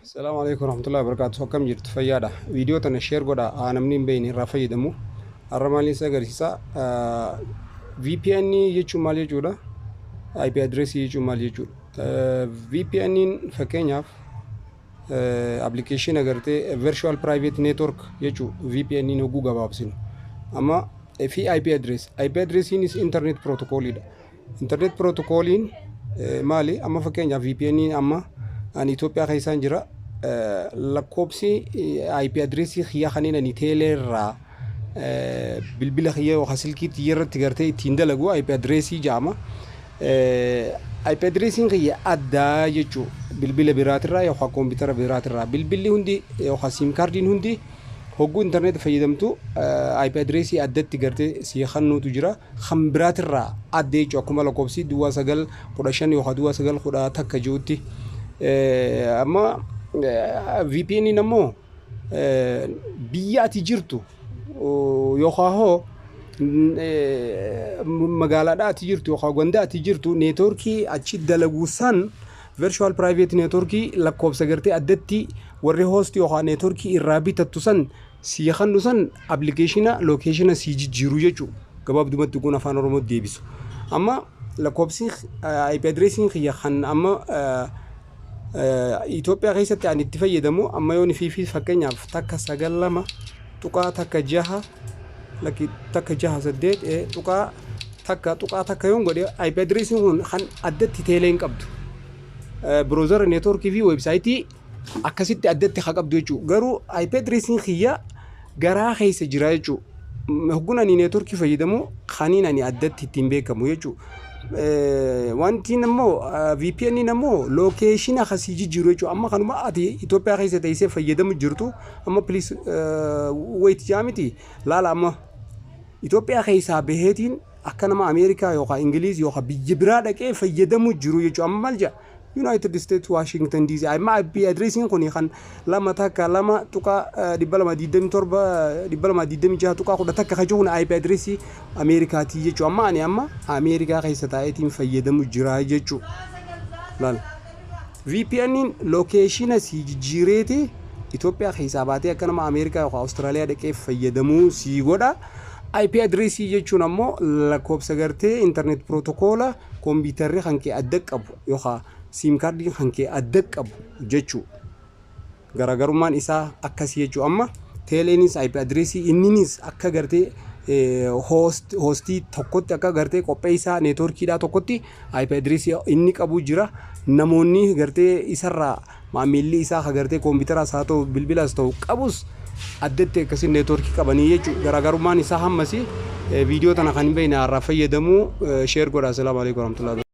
Salaamu alaikum warahmatullahi wabarakatuh. Akkam jirtu, fayyaadha? Viidiyoo tana share godha, haa namni hin beekne irraa fayyadamu. Har'a maaliin isa agarsiisa? VPN jechuun maal jechuudha? IP address jechuun maal jechuudha? VPN fakkeenyaaf application agartee virtual private network jechuu VPN hogguu gabaabsinu. Amma fi IP address. IP addressiinis internet protocolidha. Internet protocoliin maali? Amma fakkeenyaaf VPN amma ani Itoophiyaa keessaan jira. Lakkoobsi IP addressii kiyyaa kanneen ani teeleerraa bilbila kiyya yookaan silkii kiyya irratti gartee ittiin dalagu IP addressii jedhama. IP addressiin kiyya addaa jechuu bilbila biraatirraa yookaan koompitara biraatirraa. Bilbilli hundi yookaan SIM cardiin hundi hogguu intarneeta fayyadamtu IP addressii addatti gartee sii kennuutu jira. Kan biraatirraa adda jechuu, akkuma lakkoobsi 0915 yookaan 0911 jirutti. Amma VPN ammoo biyya ati jirtu yookaan hoo magaalaadhaa ati jirtu yookaan ganda ati jirtu networkii achi dalagu san, virtual private networkii, lakkoobsa gartee addatti warri host yookaan networkii irraa bitattu san sii kennu san, applicationa locationa sii jijjiiru jechuudha. Gabaabdumatti kun afaan Oromoo deebisu. Amma lakkoobsi IP addressiin kiyya kan amma Itoophiyaa keessatti ani itti fayyadamu, amma yoon fi fakkeenyaaf 192.16, lakki, 168.1.1 yoon godhe, IP addressiin kun kan addatti teelee hin qabdu. Browsera, networkii fi websiteii akkasitti addatti haa qabdu jechuudha. Garuu IP addressiin kiyya garaa keessa jira jechuudha. Hogguun ani networkii fayyadamu kaniin ani addatti ittiin beekamu jechuudha. Wanti immoo VPN immoo locationa akkasii jijjiiru jechuudha. Amma kanuma ati Itoophiyaa keessa teessee fayyadamu jirtu amma please wait jaamiti laala. Amma Itoophiyaa keessaa baheetiin akka nama Ameerikaa yookaan Ingiliiz yookaan biyya biraa dhaqee fayyadamu jiru jechuudha. Amma maal jedha? United States, Washington DC. Amma IP addressiin kun kan 212.227 226.11 kan jiru kun IP addressii Ameerikaatii jechuudha. Amma ani amma Ameerikaa keessa taa'eetiin fayyadamu jira jechuudha. Laala. VPN locationa si jijjiireeti Itoophiyaa keessaa baatee akka nama Ameerikaa yookaan Awustiraaliyaa dhaqee fayyadamuu si godha. IP addressii jechuun ammoo lakkoofsa gartee internet protocola kompiitarri kan kee adda qabu yookaan SIM cardiin kan kee adda qabu jechuudha. Garaagarummaan isaa akkasii jechuudha. Amma teeleenis IP addressii inninis akka gartee hostii tokkotti, akka gartee qopheessaa networkiidhaa tokkotti IP addressii inni qabu jira. Namoonni gartee isarraa maamilli isaa ka gartee koompitaraas haa ta'u bilbilaas ta'u qabus addatti akkasiin networkii qabanii jechuudha. Garaagarummaan isaa hammasi. Viidiyoo tana kan hin beekne irraa fayyadamuu share godha. Assalaamu alaikum warahmatullahi.